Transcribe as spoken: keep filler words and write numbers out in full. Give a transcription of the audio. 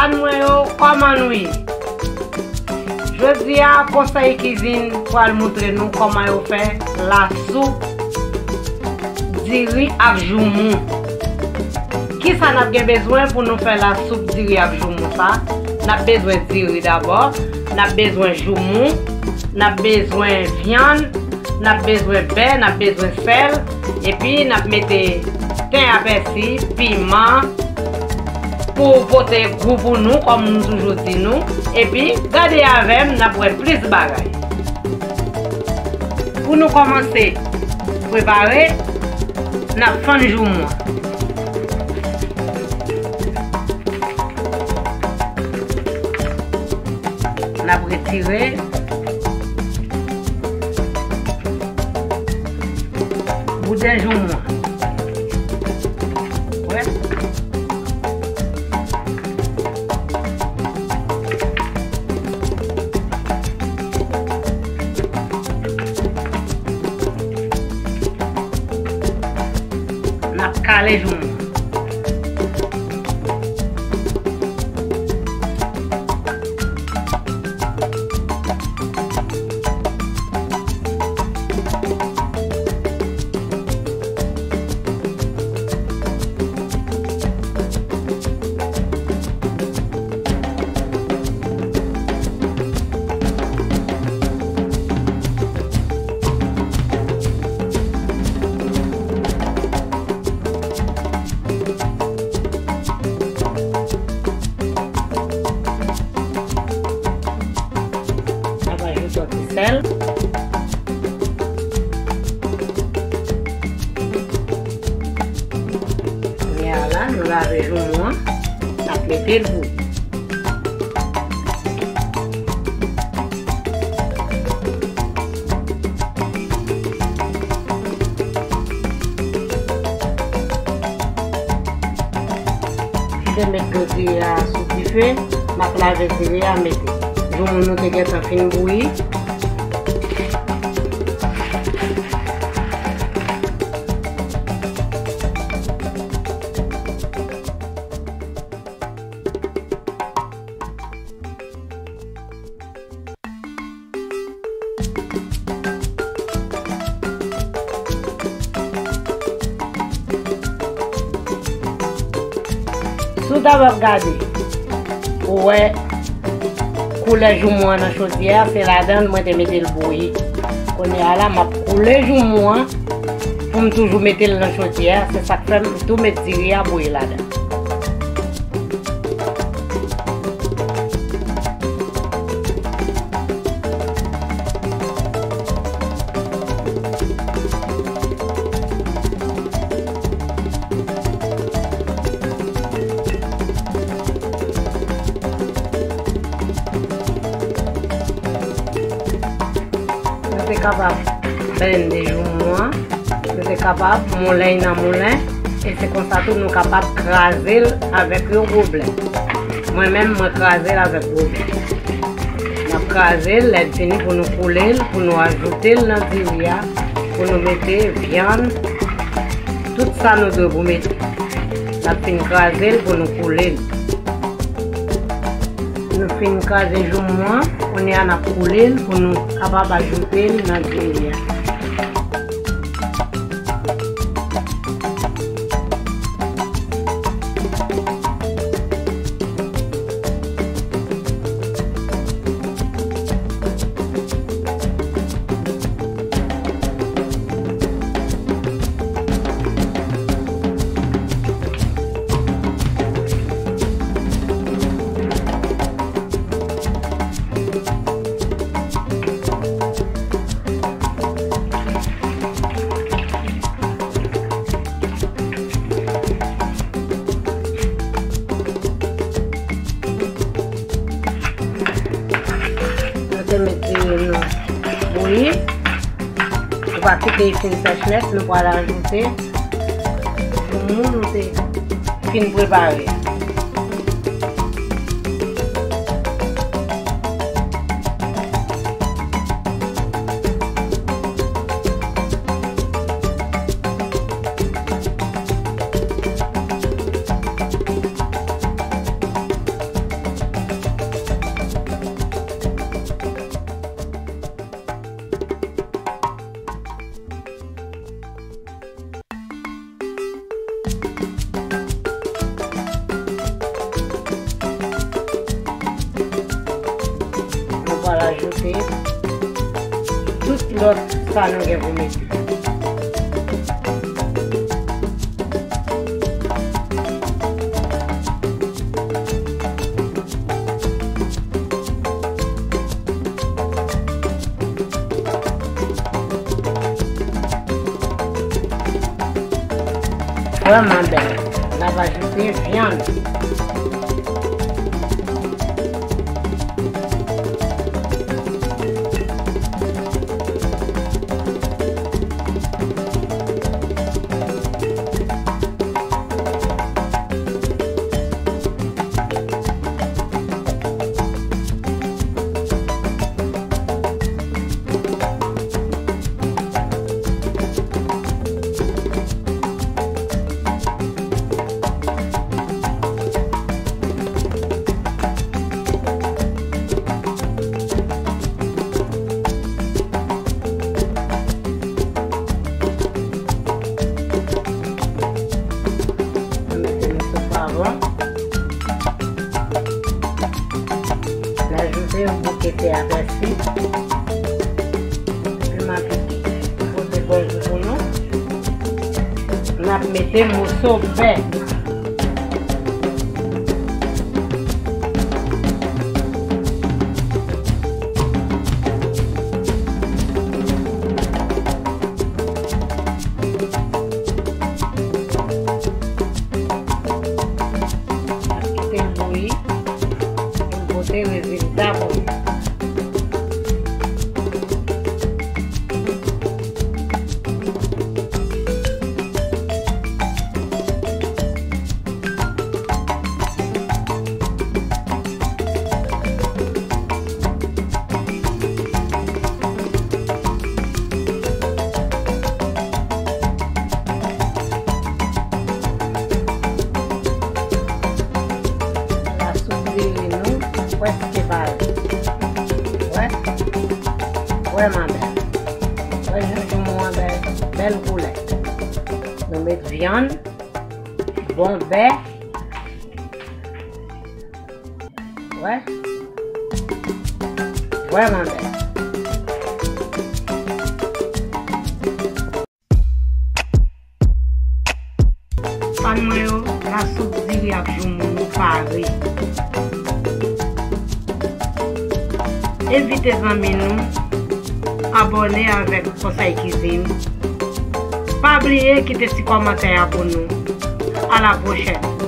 Mwen yo, kòman nou ye? Jodi a, Konsèy Kizin pral moutre nou kòman yo fè lasoup diri ak joumou. Kisa n ap gen bezwen pou nou fè lasoup diri ak joumou sa? N ap bezwen diri dabò, n ap bezwen joumou, n ap bezwen vyann, n ap bezwen bè, n ap bezwen sèl, epi n ap mete ten a pèsi, piman, pou pote gou pou nou, kòm nou toujou di nou. Epi, gade avè m, n ap wè plis bagay. Pou nou kòmanse prepare, n ap fann joumou an. N ap retire bouden joumou an. Wè. N ap kale joumou an. N ap ajoute yon ti sèl. Kounye a la, nou lave joumou an, n ap mete l bouyi. Kite met dlo diri a sou dife, n ap lave diri a mete. Joumou nou te gentan fin bouyi. Si w ta p ap gade, ou wè koulè joumou an nan chodyè a, se ladan l mwen te mete l bouyi. Kounye a la, m ap koule joumou an pou m toujou mete l nan chodyè a. Se sa k fè m tou met diri a bouyi ladan. Nou te kapab blende joumou an. Nou te kapab moulen l nan moulen, e se konsa tou nou kapab kraze l avèk yon goblè. Mwen menm, mwen kraze l avèk goblè. N ap kraze l, lè l fini pou nou koule l, pou nou ajoute l nan diri a, pou nou mete vyann, tout sa nou dwe pou mete. N ap fin kraze l pou nou koule l. Nou fin kraze joumou an, kounye a n ap koule l pou nou kapab ajoute l nan diri a. Nou te mete nou bouyi. Nou pa kite l fin sèch nèt, nou pral ajoute joumou nou te fin prepare a. mete tout lòt sa nou gen pou mete. Vrèman bèl. N ap ajoute vyann. Mete moso pwavwon. N ajoute yon bouke tè a pèsi. Piman pike. Pote bòl pou nou. N ap mete moso bè. Kite l bouyi pou l pote rezilta pou nou. Lasoup diri nou prèske pare. Wè? Vrèman bèl. Wè jonjonm ou an bèl, bèl koulè. Nou met vyann, bon bè. Wè. Vrèman bèl. Fan mwen yo, lasoup diri ak joumou nou pare. Envite zanmi nou abòne avèk Konsèy Kizin. Pa bliye kite ti kòmantè a pou nou. A la pwochèn.